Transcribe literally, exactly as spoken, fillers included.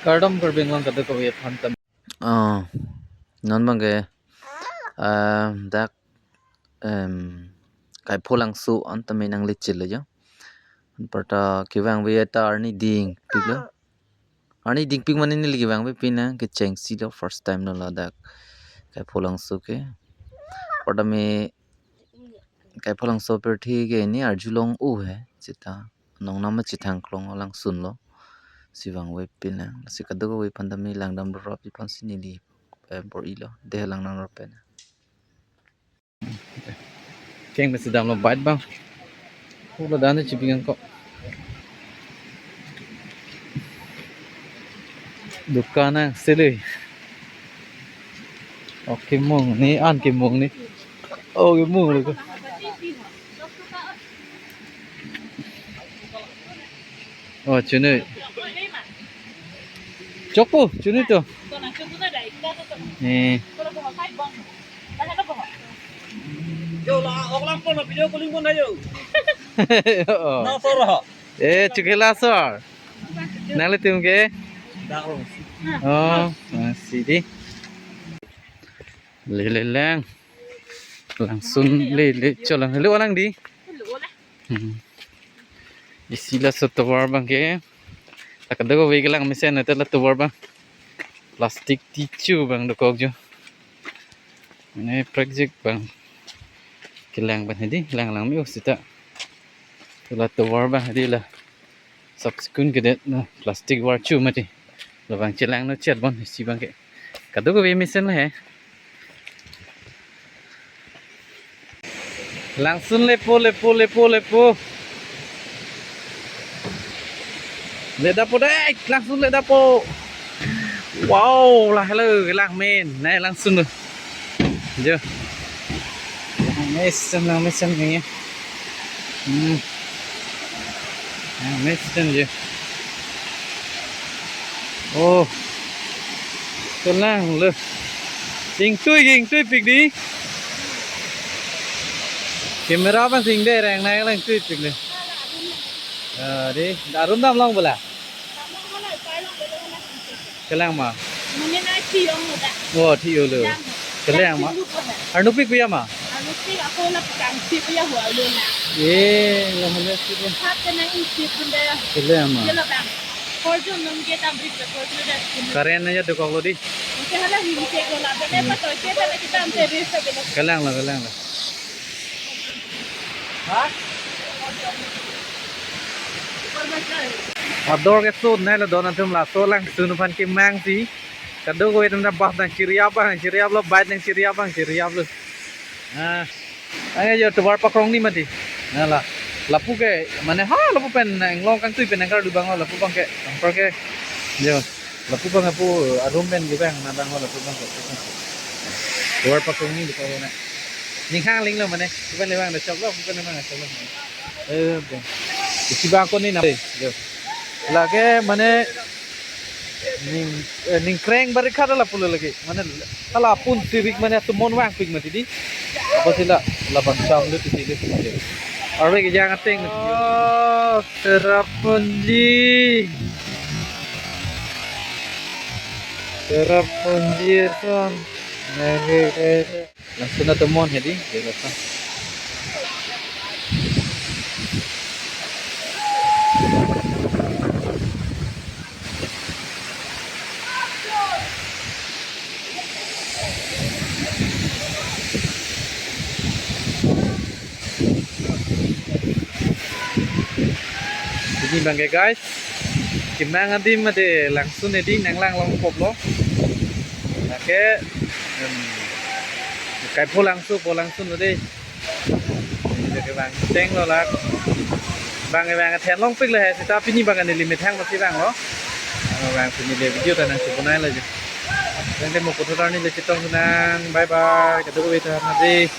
Kardom Karbi Anglong kadokave aphan tam. Oh, non abangke, ah, dak, em, Kaipholangso an tame nangle chelo jo. Anparta kevangve ta arni dingpiklo. Arni dingpik mane neli kevangve pine kechengsi lo, first time lo ladak Kaipholangso ke. Anparta me Kaipholangso pirthe ke ne arjulong-o he seta. Nongnam chethang klong langsun lo. Si vangve pine. Si kadokave aphan tame langdam rorap aphan si neli, eh, bor-ilo. Dei langdam rorap pine. Keng besi damlo bike abang. Pula dan chipi ko. Dukan na sele. Oke, mong ni an ke mong ni. Oh, ke mong lo ko. Oh, chunu. Chokpo, chunu to. Eh. Yo, la, ok lang po, na video calling po na yo. Oh. Na, sir, ha. Eh, chukela, sir. Nanglitum ke? Daro. Oh, ah, sidi. Lele lang. Langsun lele, cholang lele, walang di. Hmm. Isi laso tovar abangke. Lake kadokave kelang mesen ate la tovar abang. Plastic tichu abang dokok jo. Mane project abang. Kelang abang hedi, lang lang mi seta. La tovar abang hedi la. Subsequent kedet na plastic var chu mati. Labang chelang no chet bon si abangke. Kadokave mesen le he. Langsun lepo, lepo, lepo, lepo. Ledapo dei, langsun ledapo. Wow, la hello, lang men. Nai langsun lo. Jo. Lang mesen, lang mesen kayaknya. Hmm. Lang mesen jo. Oh. Kelang lo. Ingtui, ingtui pik di. Camera abang sing de reng nai lang tui pik di. Ah, di, arum damlong bela. Kelang ma? Mane na thi-ong lo da. Oh, thi-ong lo. Kelang ma? Arnupik puya ma? Arnupik ako na kang si puya ho lo na. Eh, lo hale si ko. Hat na isi pun da. Kelang ma? Jelo bang. Korjo nung ke tam rik korjo da. Karen na ya dokok lo di. Oke, hala hi ke ko la. Bele pa to ke ta kita ante ris ta bele. Kelang lo, kelang lo. Ador ke sun nai lo don atum laso langsun aphan kemang si. Kadokave atum ta bus nangchiri abang, chiri ablo, bike nangchiri abang, chiri ablo. Ah, ayo tovar pakrong ni mati. Nala. Lapu ke, mane ha, lapu pen, inglong kangtui pen nangkardu abang, lapu abangke, nangkar ke. Jo. Lapu abang apu arum pen kevang na abang lapu abangke. Tovar pakrong ni lapu abang na. Ning hang ling lo mane. Lapu pen le abang da choklo, lapu pen le abang da choklo. Eh, bang. Isi abang ko ni na. Jo. Lake mane ning, eh, ning kreng bari khada lapu lo lake. Mane hala pun sirik mane atum mon vangpik mati di. Apa sila labang cham lo titi lo. Arve kejang ateng. Oh, Cherrapunji. Cherrapunji ason. Nangke langsung atum mon hedi, dia kata. Pini abangke guys, kemang adim mate langsun hedi nanglang longpop lo. Lake, em, Kaipholangso, Pholangso lo dei. Ini ke abang cheng lo lak. Abang abang athen longpik lo he, seta pini abang neli methang masi abang lo. Abang pini le video ta nangchebonai lo je. Abang dei mo kotor ni le chetong nang. Bye bye. Kadokave ta na dei.